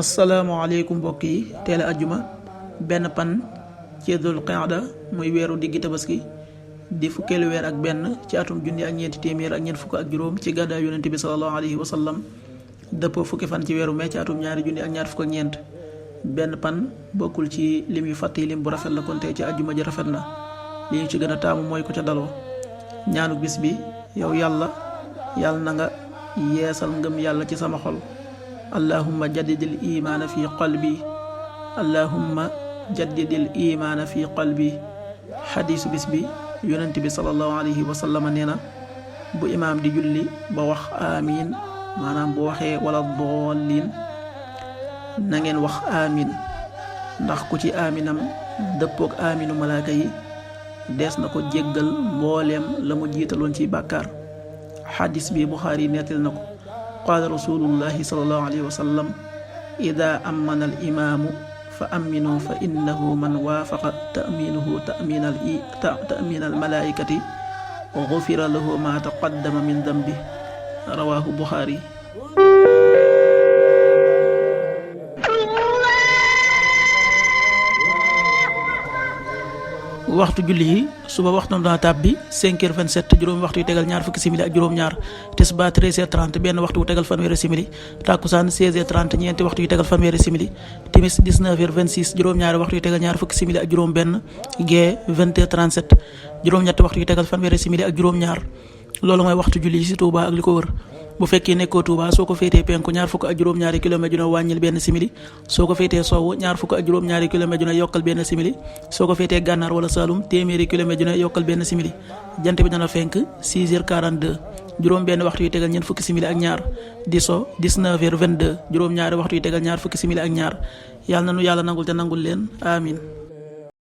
asalaamaaleykum mbokk yi teel a ajjuma benn pan ci dul qaada muy weeru diggi tabaski di fukkeelu weer ak benn ci atum junni ak ñeenti téeméer ak ñeent fukk ak juróom ci gàddaay yonente bi sallallahu alayhi wa sallam dëppoo fukki fan ci weeru mee ci atum ñaari junni ak ñaar fukk ak ñeent benn pan bokkul ci lim yu fàtte lim bu rafet la kon tey ci ajjuma ji rafet na li ñu ci gën a taamu mooy ko ca daloo ñaanu bis bi yow yàlla na nga yeesal ngëm yàlla ci sama xol allahumma jaddidil imaana fi qalbi allahumma jaddidil imaana fi qalbi xadiisu bis bi yonent bi sallallahu alayhi wa sallam nee na bu imaam di julli ba wax amiin maanaam bu waxee wala doolin na ngeen wax amiin ndax ku ci aaminam dëppook aaminu malaaka yi dees na ko jéggal mbooleem la mu jiitaloon ci bàkkaar xadis bi Buxaari nettal na ko qaala rasulullahi sallallahu alayhi wa sallam ida amana al imaamu fa aminu fa innahu man waafaqa ta'minuhu ta'min al malaikati gufira lahu ma taqaddama min dambi rawahu Buxaari. waxtu julli yi suba waxtu dana tàbbi 5h27 juróomi waxtu yu tegal ñaar fukki simili ak juróom-ñaar tisbaar 13h30 benn waxtu wu tegal fanweeri simili takkusaan 16h30 ñeenti waxtu yu tegal fanweeri simili timis 19h26 juróom-ñaari waxtu yu tegal ñaar fukki simili ak juróom-benn gee 20h37 juróom-ñetti waxtu yu tegal fanweeri simili ak juróom-ñaar loolu mooy waxtu julli yi ci Touba ak li ko wër. bu fekkee nekkoo Touba soo ko féetee penku ñaar fukk ak juróom-ñaari kilomètre ju ne wàññil benn simili soo ko féetee sowwu ñaar fukk ak juróom-ñaari kilomètre ju ne yokkal benn simili soo ko féetee gànnaar wala Saloum téeméeri kilomètre ju ne yokkal benn simili jant bi dana fenk 6h42 juróom benn waxtu yu tegal ñeent fukki simili ak ñaar di so 19h22 juróom-ñaari waxtu yu tegal ñaar fukki simili ak ñaar yàlla na nu yàlla nangul te nangul leen amin